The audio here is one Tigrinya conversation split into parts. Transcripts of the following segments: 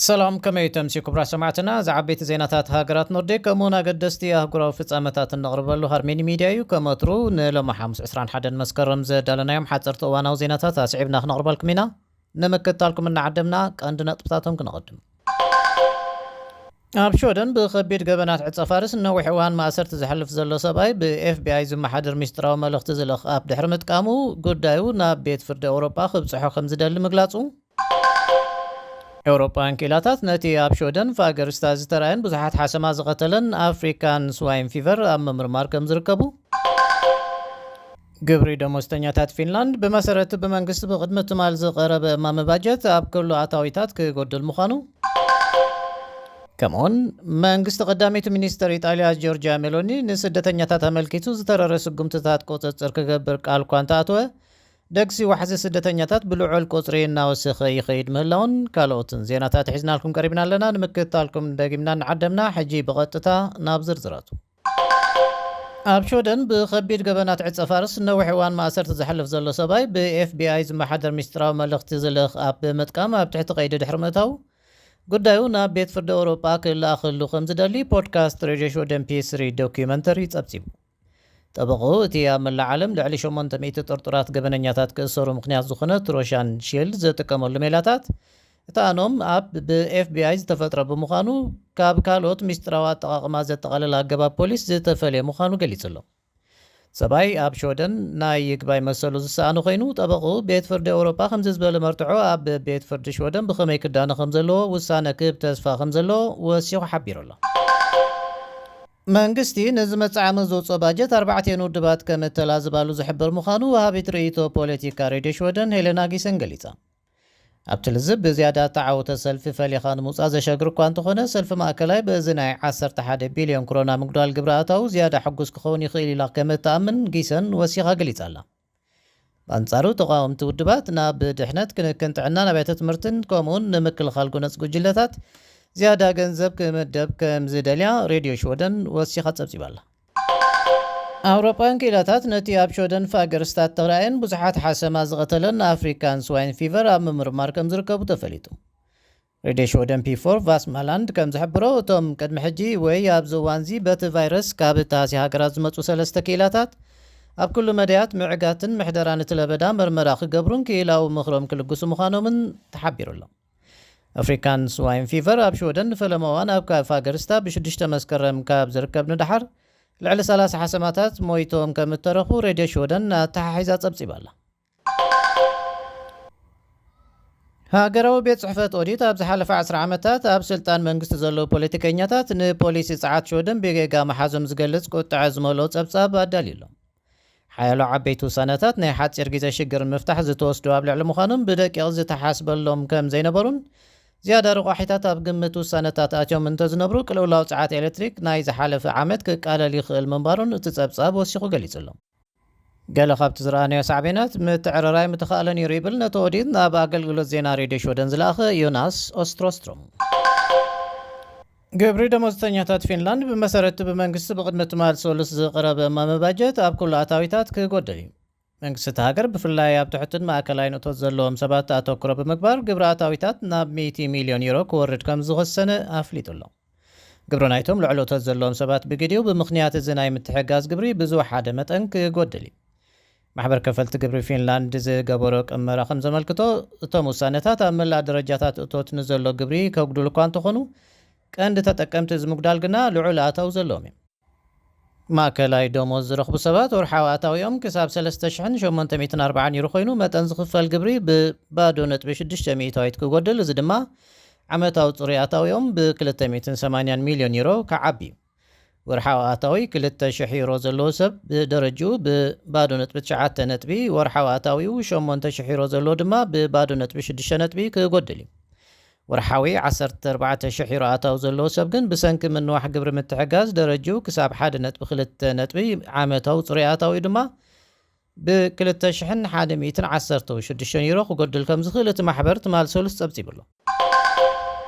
ሰላም፣ ከመይ ተምሲ ክቡራት ሰማዕትና? ዝዓበይቲ ዜናታት ሃገራት ኖርዲክ ከምኡውን ኣገደስቲ ኣህጉራዊ ፍጻመታት እነቕርበሉ ሃርሜኒ ሚድያ እዩ። ከም ወትሩ ንሎሚ ሓሙስ ዕስራን ሓደን መስከረም ዘዳለናዮም ሓጸርቲ እዋናዊ ዜናታት ኣስዒብና ክነቕርበልኩም ኢና። ንምክትታልኩም እናዓደምና ቀንዲ ነጥብታቶም ክነቐድም። ኣብ ሽወደን ብኸቢድ ገበናት ዕጸ ፋርስ ነዊሕ እዋን ማእሰርቲ ዘሕልፍ ዘሎ ሰብኣይ ብኤፍቢኣይ ዝመሓደር ሚስጥራዊ መልእኽቲ ዝልእኽ ኣፕ ድሕሪ ምጥቃሙ ጉዳዩ ናብ ቤት ፍርዲ ኤውሮጳ ክብጽሖ ከም ዝደሊ ምግላጹ። ኤውሮጳውያን ክኢላታት ነቲ ኣብ ሽወደን ፋገርስታ ዝተራእየን ብዙሓት ሓሰማ ዝቐተለን ኣፍሪካን ስዋይን ፊቨር ኣብ ምምርማር ከም ዝርከቡ። ግብሪ ደሞዝተኛታት ፊንላንድ ብመሰረት ብመንግስቲ ብቕድሚ ትማል ዝቐረበ እማመ ባጀት ኣብ ኩሉ ኣታዊታት ክጎድል ምዃኑ። ከምኡውን መንግስቲ ቀዳመይቲ ሚኒስተር ኢጣልያ ጆርጂያ ሜሎኒ ንስደተኛታት ኣመልኪቱ ዝተረረ ስጉምትታት ቁጽጽር ክገብር ቃል እኳ እንተኣተወ፣ ደግሲ ዋሕዚ ስደተኛታት ብልዑል ቁጽሪ እናወሰኸ ይኸይድ ምህላውን ካልኦትን ዜናታት ሒዝናልኩም ቀሪብና ኣለና። ንምክትታልኩም ደጊምና እናዓደምና፣ ሕጂ ብቐጥታ ናብ ዝርዝራቱ። ኣብ ሽወደን ብኸቢድ ገበናት ዕጸ ፋርስ ነዊሕ እዋን ማእሰርቲ ዘሕልፍ ዘሎ ሰብኣይ ብኤፍቢኣይ ዝመሓደር ሚስጥራዊ መልእኽቲ ዝልእኽ ኣፕ ብምጥቃም ኣብ ትሕቲ ቀይዲ ድሕሪ ምእታው፣ ጉዳዩ ናብ ቤት ፍርዲ ኤውሮጳ ክለኣኸሉ ከም ዝደሊ ፖድካስት ሬድዮ ሽወደን ፒ ስሪ ዶኪመንተሪ ጸብጺቡ። ጠበቕኡ እቲ ኣብ መላእ ዓለም ልዕሊ ሸሞንተ ሚእቲ ጥርጡራት ገበነኛታት ክእሰሩ ምኽንያት ዝኾነ ትሮሻን ሺልድ ዝጥቀመሉ ሜላታት፣ እቲ ኣኖም ኣፕ ብኤፍቢኣይ ዝተፈጥረ ብምዃኑ፣ ካብ ካልኦት ሚስጥራዊ ኣጠቓቕማ ዘጠቓልል ኣገባብ ፖሊስ ዝተፈልየ ምዃኑ ገሊጹ ኣሎ። ሰብኣይ ኣብ ሽወደን ናይ ይግባይ መሰሉ ዝሰኣነ ኮይኑ፣ ጠበቕኡ ቤት ፍርዲ ኤውሮጳ ከምዚ ዝበለ መርትዖ ኣብ ቤት ፍርዲ ሽወደን ብኸመይ ክዳነ ከም ዘለዎ ውሳነ ክህብ ተስፋ ከም ዘለዎ ወሲኹ ሓቢሩ ኣሎ። መንግስቲ ንዝመጽእ ዓመት ዘውፅኦ ባጀት ኣርባዕቲኤን ውድባት ከም እተላዝባሉ ዝሕብር ምዃኑ ወሃቢት ርእይቶ ፖለቲካ ሬድዮ ሽወደን ሄለና ጊሰን ገሊጻ። ኣብቲ ልዝብ ብዝያዳ እተዓወተ ሰልፊ ፈሊኻ ንምውጻእ ዘሸግር እኳ እንተኾነ፣ ሰልፊ ማእከላይ በዚ ናይ ዓሰርተ ሓደ ቢልዮን ክሮና ምጉዳል ግብሪ ኣታዊ ዝያዳ ሕጉስ ክኸውን ይኽእል ኢላ ከም እትኣምን ጊሰን ወሲኻ ገሊጻ ኣላ። ብኣንጻሩ ተቓወምቲ ውድባት ናብ ድሕነት፣ ክንክን ጥዕናን ኣብያተ ትምህርትን ከምኡውን ንምክልኻል ጎነጽ ጉጅለታት ዝያዳ ገንዘብ ክምደብ ከም ዝደልያ ሬድዮ ሽወደን ወሲኻ ጸብጺባ ኣላ። ኣውሮጳውያን ክኢላታት ነቲ ኣብ ሽወደን ፋገርስታት ተራእየን ብዙሓት ሓሰማ ዝቐተለን ኣፍሪካን ስዋይን ፊቨር ኣብ ምምርማር ከም ዝርከቡ ተፈሊጡ። ሬድዮ ሽወደን ፒ ፎር ቫስማላንድ ከም ዝሕብሮ፣ እቶም ቅድሚ ሕጂ ወይ ኣብዚ እዋንዚ በቲ ቫይረስ ካብ ተሃሲ ሃገራት ዝመጹ ሰለስተ ክኢላታት ኣብ ኩሉ መዳያት ምዕጋትን ምሕደራን እቲ ለበዳ መርመራ ክገብሩን ክኢላዊ ምኽሮም ክልግሱ ምዃኖምን ተሓቢሩ ኣሎ። ኣፍሪካን ስዋይን ፊቨር ኣብ ሽወደን ንፈለማ እዋን ኣብ ካ- ፋገርስታ ብሽዱሽተ መስከረም ካብ ዝርከብ ንደሓር ልዕሊ ሰላሳ ሓሰማታት ሞይቶም ከም እተረፉ ሬድዮ ሽወደን ኣተሓሒዛ ጸብጺባ ኣላ። ሃገራዊ ቤት ጽሕፈት ኦዲት ኣብ ዝሓለፈ ዓስራ ዓመታት ኣብ ስልጣን መንግስቲ ዘለዉ ፖለቲከኛታት ንፖሊሲ ጸዓት ሽወደን ብጌጋ መሓዞም ዝገልጽ ቁጥዐ ዝመልኦ ጸብጻብ ኣዳልዩ ኣሎ። ሓያሎ ዓበይቲ ውሳነታት ናይ ሓጺር ግዜ ሽግር ንምፍታሕ ዝተወስዱ ኣብ ልዕሊ ምዃኖም ብደቂቕ ዝተሓስበሎም ከም ዘይነበሩን ዝያዳ ረቋሒታት ኣብ ግምት ውሳነታት ኣትዮም እንተዝነብሩ ቅልውላው ጸዓት ኤሌክትሪክ ናይ ዝሓለፈ ዓመት ክቃለል ይኽእል ምንባሩን እቲ ጸብጻብ ወሲኹ ገሊጹ ኣሎ። ገለ ካብቲ ዝረኣናዮ ሳዕቤናት ምትዕርራይ ምተኻእለ ነይሩ ይብል ነቲ ኦዲት ናብ ኣገልግሎት ዜና ሬድዮ ሽወደን ዝለኣኸ ዮናስ ኦስትሮስትሮም። ግብሪ ደሞዝተኛታት ፊንላንድ ብመሰረት ብመንግስቲ ብቕድሚ ትማል ሰሉስ ዝቐረበ እማመ ባጀት ኣብ ኩሉ ኣታዊታት ክጎድል እዩ። መንግስቲ እታ ሃገር ብፍላይ ኣብ ትሑትን ማእከላይን እቶት ዘለዎም ሰባት ኣተኩሮ ብምግባር ግብሪ ኣታዊታት ናብ ሚእቲ ሚልዮን ዩሮ ክወርድ ከም ዝወሰነ ኣፍሊጡ ኣሎ። ግብሪ ናይቶም ልዕሊ እቶት ዘለዎም ሰባት ብግዲኡ ብምኽንያት እዚ ናይ ምትሕግጋዝ ግብሪ ብዝወሓደ መጠን ክጎድል እዩ። ማሕበር ከፈልቲ ግብሪ ፊንላንድ ዝገበሮ ቅመራ ከም ዘመልክቶ፣ እቶም ውሳነታት ኣብ መላእ ደረጃታት እቶት ንዘሎ ግብሪ ከጉድሉ እኳ እንተኾኑ፣ ቀንዲ ተጠቀምቲ እዚ ምጉዳል ግና ልዑል ኣታዊ ዘለዎም እዮም። ማእከላይ ደሞዝ ዝረኽቡ ሰባት ወርሓዊ ኣታዊኦም ክሳብ ሰለስተ ሽሕን ሸሞንተ ሚእትን ኣርባዓን ዩሮ ኮይኑ፣ መጠን ዝኽፈል ግብሪ ብባዶ ነጥቢ ሽዱሽተ ሚእታዊት ክጎድል፣ እዚ ድማ ዓመታዊ ጽሩይ ኣታዊኦም ብ ክልተ ሚእትን ሰማንያን ሚልዮን ዩሮ ክዓቢ እዩ። ወርሓዊ ኣታዊ ክልተ ሽሕ ዩሮ ዘለዎ ሰብ ብደረጅኡ ብባዶ ነጥቢ ትሽዓተ ነጥቢ፣ ወርሓዊ ኣታዊኡ ሸሞንተ ሽሕ ዩሮ ዘለዎ ድማ ብባዶ ነጥቢ ሽዱሽተ ነጥቢ ክጎድል እዩ። ወርሓዊ ዓሰርተ ኣርባዕተ ሽሕ ዩሮ ኣታዊ ዘለዎ ሰብ ግን ብሰንኪ ምንዋሕ ግብሪ ምትሕጋዝ ደረጅኡ ክሳብ ሓደ ነጥቢ ክልተ ነጥቢ፣ ዓመታዊ ጽሩይ ኣታዊኡ ድማ ብ ክልተ ሽሕን ሓደ ሚእትን ዓሰርተ ሽዱሽተን ዩሮ ክጎድል ከም ዝኽእል እቲ ማሕበር ትማል ሰሉስ ጸብጺቡ ኣሎ።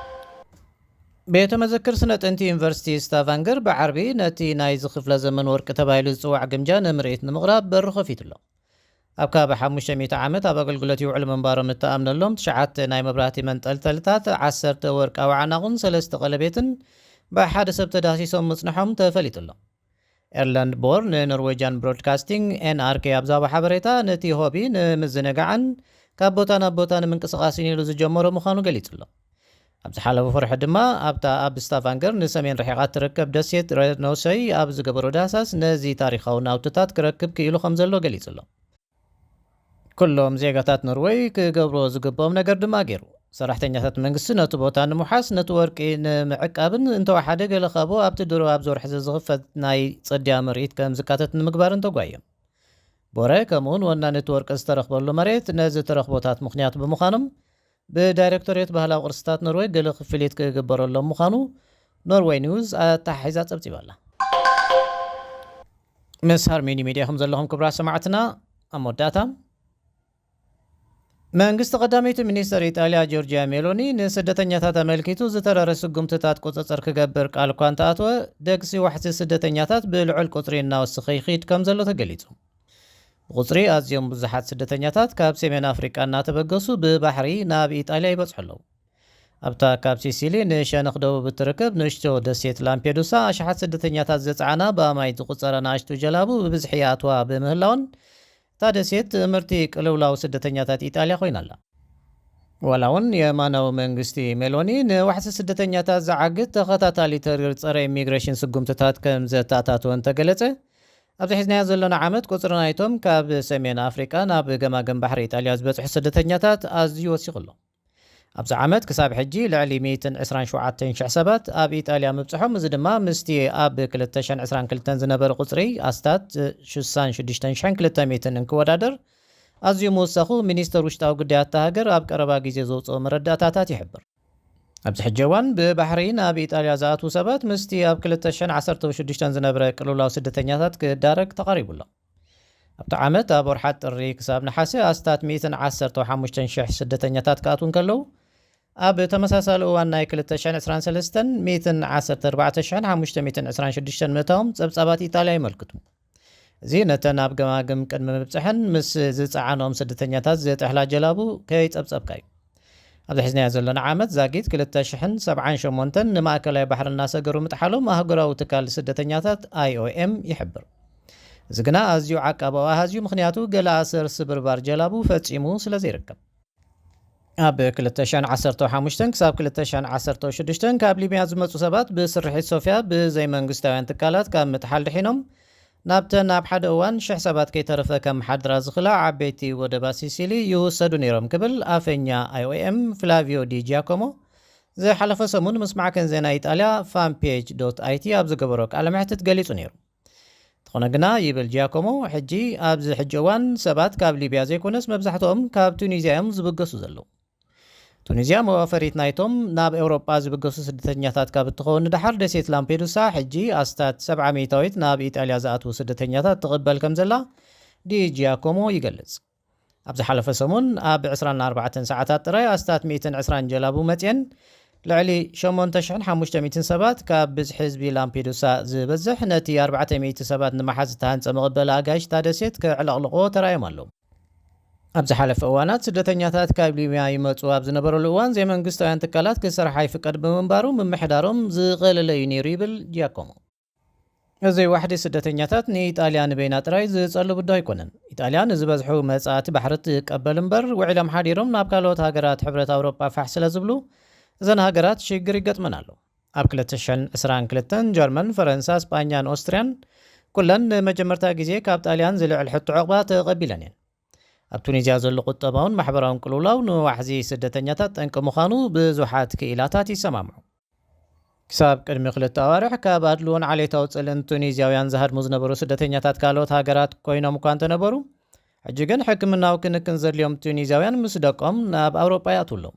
ቤተ መዘክር ስነ ጥንቲ ዩኒቨርሲቲ ስታቫንገር ብዓርቢ ነቲ ናይዚ ክፍለ ዘመን ወርቂ ተባሂሉ ዝጽዋዕ ግምጃ ንምርኢት ንምቕራብ በሩ ከፊቱ ኣሎ። ኣብ ከባቢ ሓሙሽተ ሚእቲ ዓመት ኣብ ኣገልግሎት ይውዕሉ ምንባሮም እተኣምነሎም ትሽዓተ ናይ መብራህቲ መንጠልጠልታት፣ ዓሰርተ ወርቃዊ ዓናቑን ሰለስተ ቀለቤትን ብሓደ ሰብ ተዳህሲሶም ምጽንሖም ተፈሊጡ ኣሎ። ኤርላንድ ቦር ንኖርዌጅያን ብሮድካስቲንግ፣ ኤን ኣር ኬ፣ ኣብ ዝሃቦ ሓበሬታ፣ ነቲ ሆቢ ንምዝንጋዕን ካብ ቦታ ናብ ቦታ ንምንቅስቓስን ኢሉ ዝጀመሮ ምዃኑ ገሊጹ ኣሎ። ኣብ ዝሓለፈ ወርሒ ድማ ኣብታ ኣብ ስታቫንገር ንሰሜን ርሒቓ እትርከብ ደሴት ሬኖሰይ ኣብ ዝገበሮ ዳህሳስ ነዚ ታሪኻዊ ናውትታት ክረክብ ክኢሉ ከም ዘሎ ገሊጹ ኣሎ። ኩሎም ዜጋታት ኖርወይ ክገብርዎ ዝግብኦም ነገር ድማ ገይሩ። ሰራሕተኛታት መንግስቲ ነቲ ቦታ ንምውሓስ፣ ነቲ ወርቂ ንምዕቃብን እንተወሓደ ገለ ካብኡ ኣብቲ ድሮ ኣብዚ ወርሒ እዚ ዝኽፈት ናይ ጽድያ ምርኢት ከም ዝካተት ንምግባርን ተጓዮም። ቦረ ከምኡውን ወናኒ እቲ ወርቂ ዝተረኽበሉ መሬት ነዚ ተረኽቦታት ምኽንያት ብምዃኖም ብዳይሬክቶሬት ባህላዊ ቅርስታት ኖርወይ ገለ ክፍሊት ክግበረሎም ምዃኑ ኖርወይ ኒውስ ኣተሓሒዛ ጸብጺባ ኣላ። ምስ ሃርሜኒ ሚድያ ከም ዘለኹም ክቡራት ሰማዕትና፣ ኣብ መወዳእታ መንግስቲ ቀዳመይቲ ሚኒስተር ኢጣልያ ጆርጂያ ሜሎኒ ንስደተኛታት ኣመልኪቱ ዝተረረ ስጉምትታት ቁጽጽር ክገብር ቃል እኳ እንተኣትወ፣ ደግሲ ዋሕሲ ስደተኛታት ብልዑል ቁጽሪ እናወሰኸ ይኸይድ ከም ዘሎ ተገሊጹ። ብቁጽሪ ኣዝዮም ብዙሓት ስደተኛታት ካብ ሰሜን ኣፍሪቃ እናተበገሱ ብባሕሪ ናብ ኢጣልያ ይበጽሑ ኣለዉ። ኣብታ ካብ ሲሲሊ ንሸነኽ ደቡብ እትርከብ ንእሽቶ ደሴት ላምፔዱሳ፣ ኣሽሓት ስደተኛታት ዘጽዓና ብኣማይት ዝቑጸራ ንኣሽቱ ጀላቡ ብብዝሒ ይኣትዋ ብምህላወን፣ እታ ደሴት ትእምርቲ ቅልውላው ስደተኛታት ኢጣልያ ኮይና ኣላ። ዋላ እውን የማናዊ መንግስቲ ሜሎኒ ንዋሕሲ ስደተኛታት ዝዓግት ተኸታታሊ ተሪር ጸረ ኢሚግሬሽን ስጉምትታት ከም ዘተኣታተወ እንተገለጸ፣ ኣብዚ ሒዝናዮ ዘለና ዓመት ቁጽሪ ናይቶም ካብ ሰሜን ኣፍሪቃ ናብ ገማግም ባሕሪ ኢጣልያ ዝበጽሑ ስደተኛታት ኣዝዩ ወሲኹ ኣሎ። ኣብዚ ዓመት ክሳብ ሕጂ ልዕሊ ሚእትን ዕስራን ሸውዓተን ሽሕ ሰባት ኣብ ኢጣልያ ምብጽሖም፣ እዚ ድማ ምስቲ ኣብ ክልተ ሽሕን ዕስራን ክልተን ዝነበረ ቁጽሪ ኣስታት ሽሳን ሽዱሽተን ሽሕን ክልተ ሚእትን እንክወዳደር ኣዝዩ ምውሳኹ ሚኒስተር ውሽጣዊ ጉዳያት እታ ሃገር ኣብ ቀረባ ግዜ ዘውጽኦ መረዳእታታት ይሕብር። ኣብዚ ሕጂ እዋን ብባሕሪ ናብ ኢጣልያ ዝኣትዉ ሰባት ምስቲ ኣብ ክልተ ሽሕን ዓሰርተ ሽዱሽተን ዝነበረ ቅልውላው ስደተኛታት ክዳረግ ተቓሪቡ ኣሎ። ኣብቲ ዓመት ኣብ ወርሓት ጥሪ ክሳብ ነሓሰ ኣስታት ሚእትን ዓሰርተ ሓሙሽተን ሽሕ ስደተኛታት ክኣትዉ እንከለዉ፣ ኣብ ተመሳሳሊ እዋን ናይ ክልተ ሽሕን ዕስራን ሰለስተን ሚእትን ዓሰርተ ኣርባዕተ ሽሕን ሓሙሽተ ሚእትን ዕስራን ሽዱሽተን ምእታዎም ጸብጻባት ኢጣልያ የመልክቱ። እዚ ነተን ኣብ ገማግም ቅድሚ ምብጽሐን ምስ ዝጸዓኖም ስደተኛታት ዝጥሕላ ጀላቡ ከይጸብጸብካ እዩ። ኣብዚ ሒዝናዮ ዘለና ዓመት ዛጊት ክልተ ሽሕን ሰብዓን ሸሞንተን ንማእከላይ ባሕሪ እናሰገሩ ምጥሓሎም ኣህጉራዊ ትካል ስደተኛታት ኣይ ኦ ኤም ይሕብር። እዚ ግና ኣዝዩ ዓቃባዊ ኣሃዝ እዩ፣ ምኽንያቱ ገለ ኣሰር ስብርባር ጀላቡ ፈጺሙ ስለ ዘይርከብ። ኣብ ክልተ ሽሕን ዓሰርተ ሓሙሽተን ክሳብ ክልተ ሽሕን ዓሰርተ ሽዱሽተን ካብ ሊብያ ዝመጹ ሰባት ብስርሒት ሶፍያ ብዘይመንግስታውያን ትካላት ካብ ምጥሓል ድሒኖም ናብተን ኣብ ሓደ እዋን ሽሕ ሰባት ከይተረፈ ከመሓድራ ዝኽእላ ዓበይቲ ወደባት ሲሲሊ ይውሰዱ ነይሮም ክብል ኣፈኛ ኣይ ኦ ኤም ፍላቪዮ ዲ ጂያኮሞ ዝሓለፈ ሰሙን ምስ ማዕከን ዜና ኢጣልያ ፋን ፔጅ ዶት ኣይ ቲ ኣብ ዝገበሮ ቃለ መሕትት ገሊጹ ነይሩ። እንተኾነ ግና፣ ይብል ጂያኮሞ፣ ሕጂ ኣብዚ ሕጂ እዋን ሰባት ካብ ሊብያ ዘይኮነስ መብዛሕትኦም ካብ ቱኒዝያ እዮም ዝብገሱ ዘለዉ። ቱኒዝያ መዋፈሪት ናይቶም ናብ ኤውሮጳ ዝብገሱ ስደተኛታት ካብ እትኸውን ንደሓር፣ ደሴት ላምፔዱሳ ሕጂ ኣስታት ሰብዓ ሚእታዊት ናብ ኢጣልያ ዝኣትዉ ስደተኛታት ትቕበል ከም ዘላ ዲ ጂያኮሞ ይገልጽ። ኣብ ዝሓለፈ ሰሙን ኣብ ዕስራን ኣርባዕተን ሰዓታት ጥራይ ኣስታት ሚእትን ዕስራን ጀላቡ መጽየን፣ ልዕሊ ሸሞንተ ሽሕን ሓሙሽተ ሚእትን ሰባት፣ ካብ ብዝሒ ህዝቢ ላምፔዱሳ ዝበዝሕ፣ ነቲ ኣርባዕተ ሚእቲ ሰባት ንምሓዝ ዝተሃንጸ መቐበሊ ኣጋይሽ እታ ደሴት ከዕለቕልቕዎ ተራእዮም ኣለዉ። ኣብ ዝሓለፈ እዋናት ስደተኛታት ካብ ሊብያ ይመጹ ኣብ ዝነበረሉ እዋን ዘይመንግስታውያን ትካላት ክሰርሓ ይፍቀድ ብምንባሩ ምምሕዳሮም ዝቐለለ እዩ ነይሩ ይብል ጂያኮሞ። እዚ ዋሕዲ ስደተኛታት ንኢጣልያ ንበይና ጥራይ ዝጸልው ጉዳይ ኣይኮነን። ኢጣልያ ንዝበዝሑ መጻእቲ ባሕሪ ትቀበል እምበር ውዒሎም ሓዲሮም ናብ ካልኦት ሃገራት ሕብረት ኣውሮጳ ፋሕ ስለ ዝብሉ እዘን ሃገራት ሽግር ይገጥመን ኣሎ። ኣብ ክልተ ሽሕን ዕስራን ክልተን ጀርመን፣ ፈረንሳ፣ ስጳኛን ኦስትርያን ኩለን ንመጀመርታ ግዜ ካብ ጣልያን ዝልዕል ሕቶ ዕቕባ ተቐቢለን እየን። ኣብ ቱኒዝያ ዘሎ ቁጠባውን ማሕበራውን ቅልውላው ንዋሕዚ ስደተኛታት ጠንቂ ምዃኑ ብዙሓት ክኢላታት ይሰማምዑ። ክሳብ ቅድሚ ክልተ ኣዋርሕ ካብ ኣድልዎን ዓሌታዊ ጽልእን ቱኒዝያውያን ዝሃድሙ ዝነበሩ ስደተኛታት ካልኦት ሃገራት ኮይኖም እኳ እንተነበሩ፣ ሕጂ ግን ሕክምናዊ ክንክን ዘድልዮም ቱኒዝያውያን ምስ ደቆም ናብ ኣውሮጳ ይኣትዉ ኣለዉ።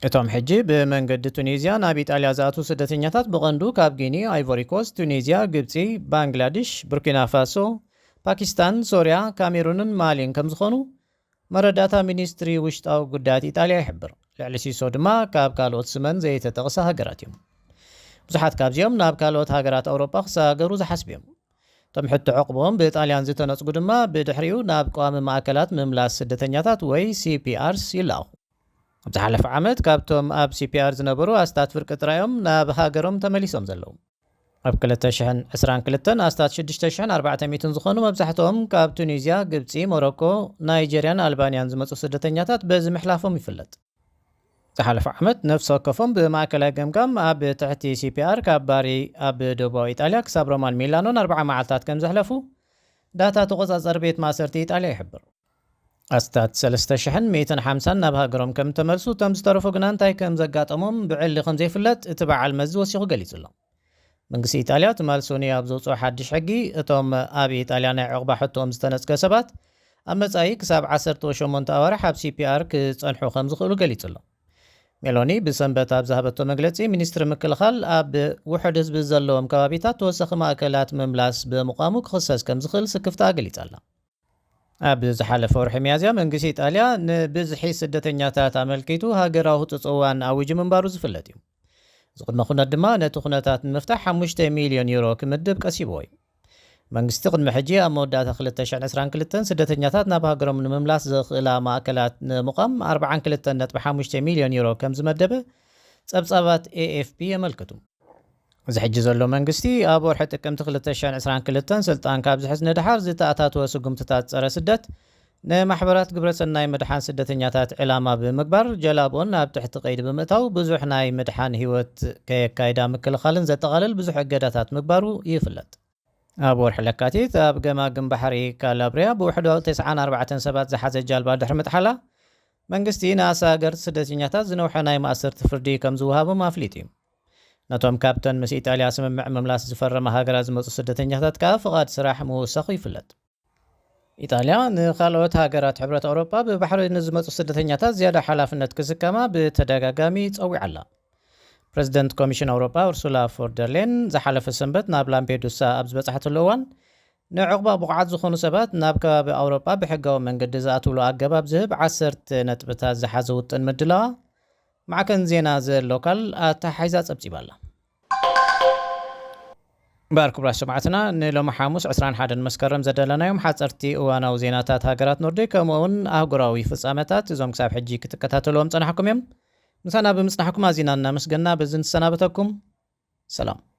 እቶም ሕጂ ብመንገዲ ቱኒዝያ ናብ ኢጣልያ ዝኣትዉ ስደተኛታት ብቐንዱ ካብ ጊኒ፣ ኣይቮሪ ኮስት፣ ቱኒዝያ፣ ግብጺ፣ ባንግላድሽ፣ ቡርኪና ፋሶ፣ ፓኪስታን፣ ሶርያ፣ ካሜሩንን ማሊን ከም ዝኾኑ መረዳእታ ሚኒስትሪ ውሽጣዊ ጉዳያት ኢጣልያ ይሕብር። ልዕሊ ሲሶ ድማ ካብ ካልኦት ስመን ዘይተጠቕሰ ሃገራት እዮም። ብዙሓት ካብዚኦም ናብ ካልኦት ሃገራት ኣውሮጳ ክሰጋገሩ ዝሓስቡ እዮም። እቶም ሕቶ ዕቕቦም ብጣልያን ዝተነጽጉ ድማ ብድሕሪኡ ናብ ቀዋሚ ማእከላት ምምላስ ስደተኛታት ወይ ሲ ፒ ኣርስ ይለኣኹ። ኣብ ዝሓለፈ ዓመት ካብቶም ኣብ ሲ ፒ ኣር ዝነበሩ ኣስታት ፍርቂ ጥራዮም ናብ ሃገሮም ተመሊሶም ዘለዉ። ኣብ ክልተ ሽሕን ዕስራን ክልተን ኣስታት ሽዱሽተ ሽሕን ኣርባዕተ ሚእትን ዝኾኑ፣ መብዛሕትኦም ካብ ቱኒዝያ፣ ግብጺ፣ ሞሮኮ፣ ናይጀርያን ኣልባንያን ዝመጹ ስደተኛታት በዚ ምሕላፎም ይፍለጥ። ዝሓለፈ ዓመት ነፍሲ ወከፎም ብማእከላይ ገምጋም ኣብ ትሕቲ ሲ ፒ ኣር ካብ ባሪ ኣብ ደቡባዊ ኢጣልያ ክሳብ ሮማን ሚላኖን ኣርብዓ መዓልታት ከም ዘሕለፉ ዳታ ተቖጻጸሪ ቤት ማእሰርቲ ኢጣልያ ይሕብር። ኣስታት ሰለስተ ሽሕን ሚእትን ሓምሳን ናብ ሃገሮም ከም ተመልሱ፣ እቶም ዝተረፉ ግና እንታይ ከም ዘጋጠሞም ብዕሊ ከም ዘይፍለጥ እቲ በዓል መዚ ወሲኹ ገሊጹ ኣሎ። መንግስቲ ኢጣልያ ትማል ሶኒ ኣብ ዘውፅኦ ሓድሽ ሕጊ፣ እቶም ኣብ ኢጣልያ ናይ ዕቑባ ሕቶኦም ዝተነጽገ ሰባት ኣብ መጻኢ ክሳብ ዓሰርተ ሸሞንተ ኣዋርሕ ኣብ ሲ ፒ ኣር ክጸንሑ ከም ዝኽእሉ ገሊጹ ኣሎ። ሜሎኒ ብሰንበት ኣብ ዝሃበቶ መግለጺ፣ ሚኒስትሪ ምክልኻል ኣብ ውሑድ ህዝቢ ዘለዎም ከባቢታት ተወሳኺ ማእከላት ምምላስ ብምቋሙ ክኽሰስ ከም ዝኽእል ስክፍታ ኣገሊጻ ኣላ። ኣብ ዝሓለፈ ወርሒ ሚያዝያ መንግስቲ ኢጣልያ ንብዝሒ ስደተኛታት ኣመልኪቱ ሃገራዊ ህጹጽ እዋን ኣዊጁ ምንባሩ ዝፍለጥ እዩ። እዚ ቅድመ ኩነት ድማ ነቲ ኩነታት ንምፍታሕ ሓሙሽተ ሚልዮን ዩሮ ክምድብ ቀሲብዎ እዩ። መንግስቲ ቅድሚ ሕጂ ኣብ መወዳእታ ክልተ ሽሕን ዕስራን ክልተን ስደተኛታት ናብ ሃገሮም ንምምላስ ዘኽእላ ማእከላት ንምቋም ኣርብዓን ክልተን ነጥቢ ሓሙሽተ ሚልዮን ዩሮ ከም ዝመደበ ጸብጻባት ኤ ኤፍ ፒ የመልክቱ። እዚ ሕጂ ዘሎ መንግስቲ ኣብ ወርሒ ጥቅምቲ ክልተ ሽሕን ዕስራን ክልተን ስልጣን ካብ ዝሕዝ ንድሓር ዝተኣታተወ ስጉምትታት ጸረ ስደት ንማሕበራት ግብረሰናይ ምድሓን ስደተኛታት ዕላማ ብምግባር ጀላቦን ኣብ ትሕቲ ቀይዲ ብምእታው ብዙሕ ናይ ምድሓን ህይወት ከየካይዳ ምክልኻልን ዘጠቓልል ብዙሕ እገዳታት ምግባሩ ይፍለጥ። ኣብ ወርሒ ለካቲት ኣብ ገማግም ባሕሪ ካላብሪያ ብውሕዶ ተስዓን ኣርባዕተን ሰባት ዝሓዘ ጃልባ ድሕሪ ምጥሓላ መንግስቲ ንኣሳገርቲ ስደተኛታት ዝነውሐ ናይ ማእሰርቲ ፍርዲ ከም ዝወሃቦም ኣፍሊጡ እዩ። ነቶም ካብተን ምስ ኢጣልያ ስምምዕ ምምላስ ዝፈረማ ሃገራት ዝመጹ ስደተኛታት ከኣ ፍቓድ ስራሕ ምውሳኹ ይፍለጥ። ኢጣልያ ንኻልኦት ሃገራት ሕብረት ኣውሮጳ ብባሕሪ ንዝመጹ ስደተኛታት ዝያዳ ሓላፍነት ክስከማ ብተደጋጋሚ ጸዊዓ ኣላ። ፕረዚደንት ኮሚሽን ኣውሮጳ ኡርሱላ ፎንደርሌን ዝሓለፈ ሰንበት ናብ ላምፔዱሳ ኣብ ዝበጻሕትሉ እዋን፣ ንዕቑባ ብቑዓት ዝኾኑ ሰባት ናብ ከባቢ ኣውሮጳ ብሕጋዊ መንገዲ ዝኣትውሉ ኣገባብ ዝህብ ዓሰርተ ነጥብታት ዝሓዘ ውጥን ምድላዋ ማዕከን ዜና ዘ ሎካል ኣተሓሒዛ ጸብጺባ ኣላ። እምበኣር ክቡራት ሰማዕትና፣ ንሎሚ ሓሙስ ዕስራን ሓደን መስከረም ዘዳለናዮም ሓጸርቲ እዋናዊ ዜናታት ሃገራት ኖርዲክ ከምኡ እውን ኣህጉራዊ ፍጻመታት፣ እዞም ክሳብ ሕጂ ክትከታተልዎም ጸናሕኩም እዮም። ምሳና ብምጽናሕኩም ኣዚና እናመስገና በዚ ንሰናበተኩም። ሰላም።